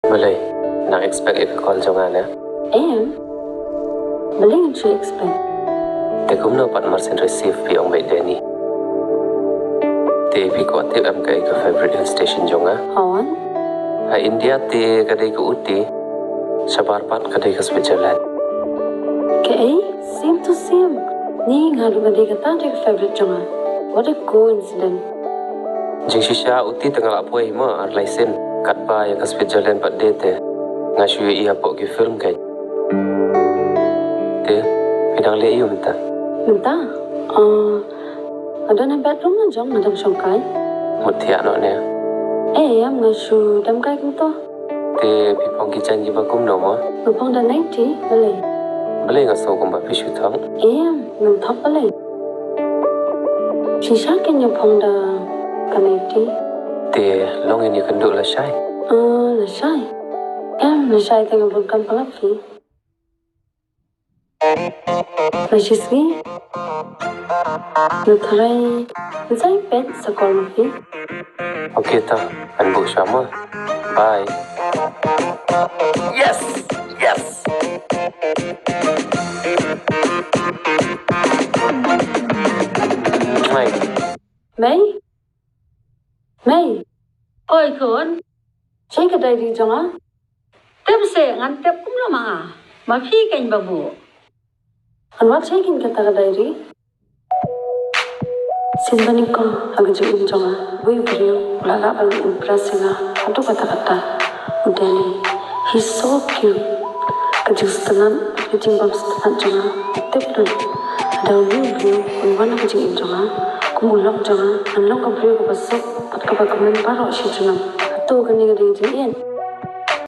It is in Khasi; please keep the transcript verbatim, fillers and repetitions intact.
Balei, nang expect ïa ka call jong nga ne? Em. Balei ngan shu expect? Te kumno pat mar shen receive phi ong beit Danny? Te phi kwah tip em kaei ka favorite hill station jong nga? Hooid. Ha India te ka dei ka Ooty, shabar pat ka dei ka Switzerland. Kaei? Same to same. Ni nga ruh nga dei kata dei ka favorite jong nga. What a coincidence. Jingshisha Ooty te nga la poi mo ar lai sien. Katba ïa ka Switzerland pat dei te nga shu ïohi hapoh ki film kein. Te phi dang leh aïu mynta? Mynta? Ah, nga don ha bedroom la jong, nga dang shong kai. Mut thiah noh ne? Em, nga shu dam kai kumto. Te phi phong ki jaiñ kiba kumno mo? Nga phong da naiti, balei? Balei nga sngew kumba phi shu thok? Em, ngan thok balei? Shisha kein nga phong da ka naiti. Te long ïa ïakynduh lashai? Ah, lashai. Em, lashai te nga bun kam palat phi. Lashai sngi. Nga tharai ngan sa ïa peit sa call ma phi. Okay ta, ngan buh shuwa mo. Bye. Yes! Yes! Mei. Mei? Mei? Oi khun. Shaei ka diary jong nga? Tip seh, ngan tip kumno ma nga. Ma phi kein ba buh. Ngan wad shaei kein kata ka diary. Sien ba nyngkong ha ka jingim jong nga, uwei u briew u la lah ban impress ïa nga haduh katta katta. U Danny, he's so cute. Ka jingsngewtynnat, ka jingbymsngewtynnat jong nga, tip lut. Lada une u briew un wan ha ka jingim jong nga, kum u lok jong nga, ngan long ka briew kaba suk bad kaba kmen baroh shi junom. Hato kane ka dei ka jingïeit?